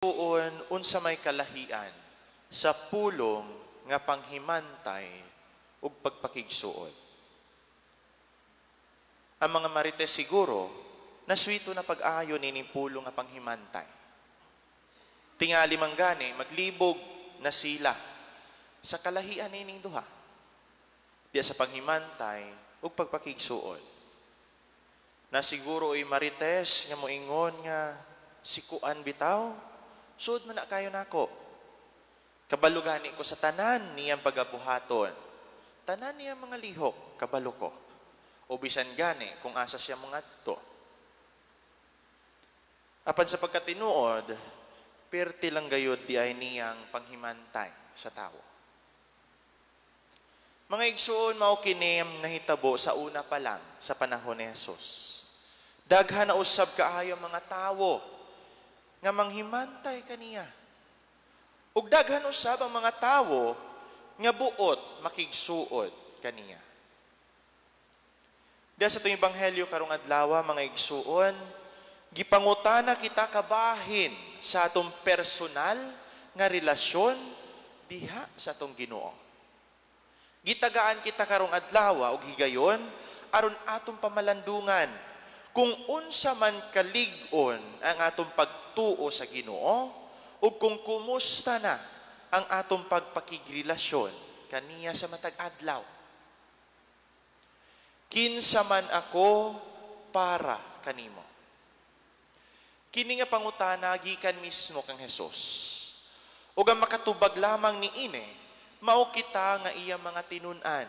Igsuon, unsa may kalahian sa pulong nga panghimantay ug pagpakigsuod? Ang mga marites siguro naswito na pag-ayo nining pulong nga panghimantay. Tingali man gani maglibog na sila sa kalahian nining duha. Diya sa panghimantay ug pagpakigsuod. Na siguro oy marites nga moingon nga sikuan bitaw, suod man na kayo nako. Kabalo gani ko sa tanan niyang pagabuhaton. Tanan niyang mga lihok, kabalo ko. O bisan gani kung asa siya mangadto. Apan sa pagkatinuod, perti lang gayud di ay niyang panghimantay sa tawo. Mga igsuon, mao kini ang nahitabo sa una pa lang sa panahon ni Jesus. Daghan na usab kaayo mga tawo nga manghimantay kaniya. Ug daghan usab ang mga tawo nga buot makigsuod kaniya. Diya sa atong ebanghelyo karong adlaw, mga igsuon, gipangutana kita kabahin sa atong personal nga relasyon diha sa atong Ginoo. Gitagaan kita karong adlaw og higayon aron atong pamalandungan kung unsa man kalig-on ang atong pagtuo sa Ginoo ug kung kumusta na ang atong pagpakigrelasyon kaniya sa matag adlaw. Kinsa man ako para kanimo? Kini nga pangutana gikan mismo kang Jesus. Ug ang makatubag lamang niini mao kita nga iya mga tinun-an.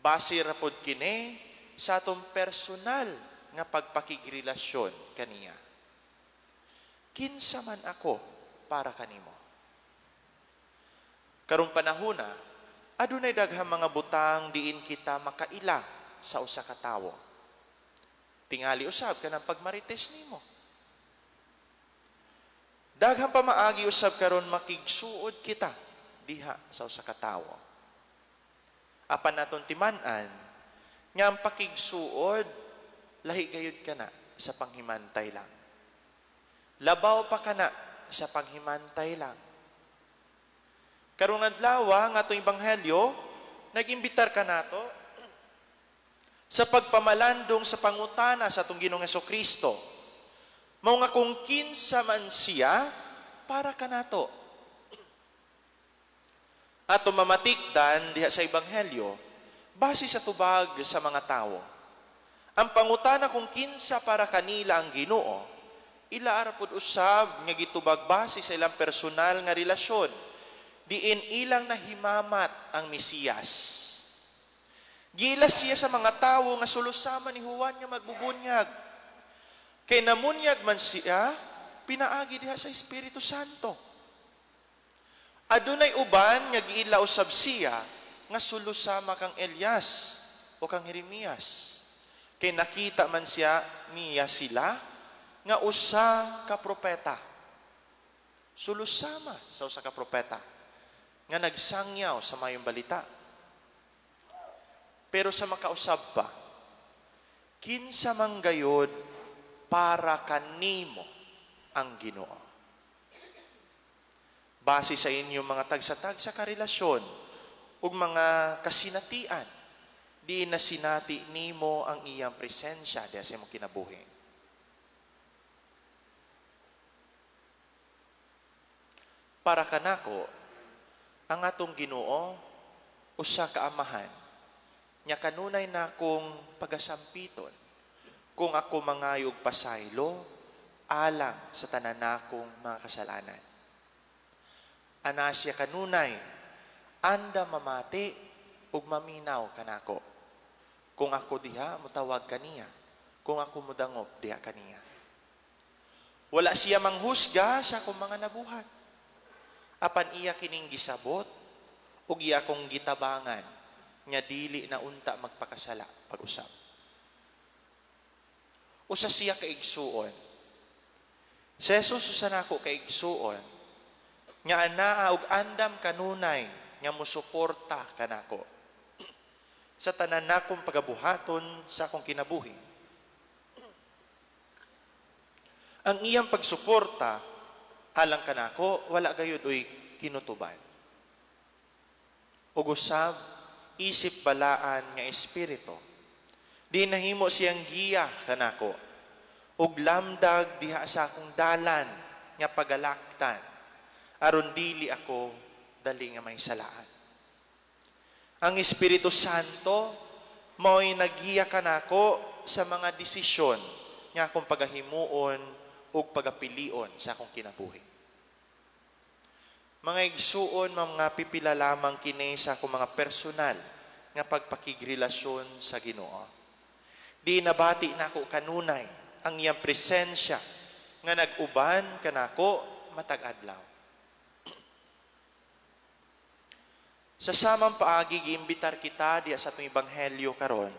Base ra pod kini sa atong personal nga pagpakigrelasyon kaniya. Kinsa man ako para kanimo? Karong panahona, adunay daghang mga butang diin kita makaila sa usa ka tawo. Tingali usab kanang pagmarites nimo. Daghang pamaagi usab karon makigsuod kita diha sa usa ka tawo. Apan naton timan-an nga ang pakigsuod lahi gayud kana sa panghimantay lang. Labaw pa kana sa panghimantay lang. Karong adlaw nga atong ebanghelyo, nag-imbitar kanato sa pagpamalandong sa pangutana sa atong Ginoong Hesukristo. Mao nga kung kinsa man siya para kanato. Ato mamatikdan diha sa ebanghelyo base sa tubag sa mga tawo. Ang pangutana kung kinsa para kanila ang Ginoo, ila ra pud usab nga gitubag base sa ilang personal nga relasyon, diin ilang nahimamat ang Mesiyas. Giila siya sa mga tawo nga sulusama ni Juan nga magbubunyag. Kay namunyag man siya, pinaagi diha sa Espiritu Santo. Adunay uban nga giila usab siya nga sulusama kang Elias o kang Jeremias. Kay nakita man siya niya sila nga usa ka propeta. Sulusama sa usa ka propeta nga nagsangyaw sa mayong balita. Pero sa makausab pa, kinsa man gayod para kanimo ang Ginoo? Base sa inyong mga tagsa-tagsa karelasyon ug mga kasinatian, di na sinati nimo ang iyang presensya diha sa imong kinabuhi. Para kanako, ang atong Ginoo usa ka amahan nya kanunay nakong pagasampiton kung ako mangayog pasaylo alang sa tanan nakong mga kasalanan. Ana siya kanunay anda mamati ug maminaw kanako. Kung ako diha motawag kaniya, kung ako modangop diha kaniya. Wala siya manghusga sa akong mga nabuhat. Apan iya kining gisabot ug iya akong gitabangan nga dili na unta magpakasala pag-usab. Usa siya kaigsuon. Si Jesus usa nako kaigsuon nga anaa og andam kanunay nga mosuporta kanako sa tanan nakong pagabuhaton sa akong kinabuhi. Ang iyang pagsuporta Alang kanako, wala gayud uy kinutuban. Ug usab, isip balaan nga espiritu, di nahimo siyang giya kanako ug lamdag diha sa akong dalan nga pagalaktan aron dili ako dali nga may salaan. Ang Espiritu Santo mao'y nagiya kanako sa mga desisyon nga akong pagahimuon ug pagapilion sa akong kinabuhi. Mga igsuon, mga pipila lamang kini sa akong mga personal nga pagpakigrelasyon sa Ginoo. Di nabati nako kanunay ang iyang presensya nga nag-uban kanako matag adlaw. Sa samang paagi, giimbitar kita diya sa atong ebanghelyo karon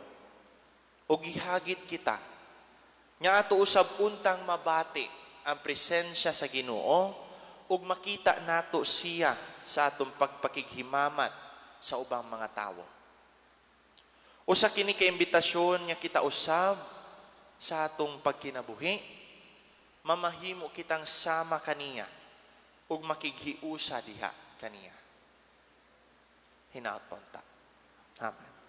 o gihagit kita nga ato usab untang mabati ang presensya sa Ginoo ug makita nato siya sa atong pagpakighimamat sa ubang mga tawo. Usa kini ka imbitasyon nga kita usab sa atong pagkinabuhi, mamahimo kitang sama kaniya ug makighiusa diha kaniya. Hinaot pa unta. Amen.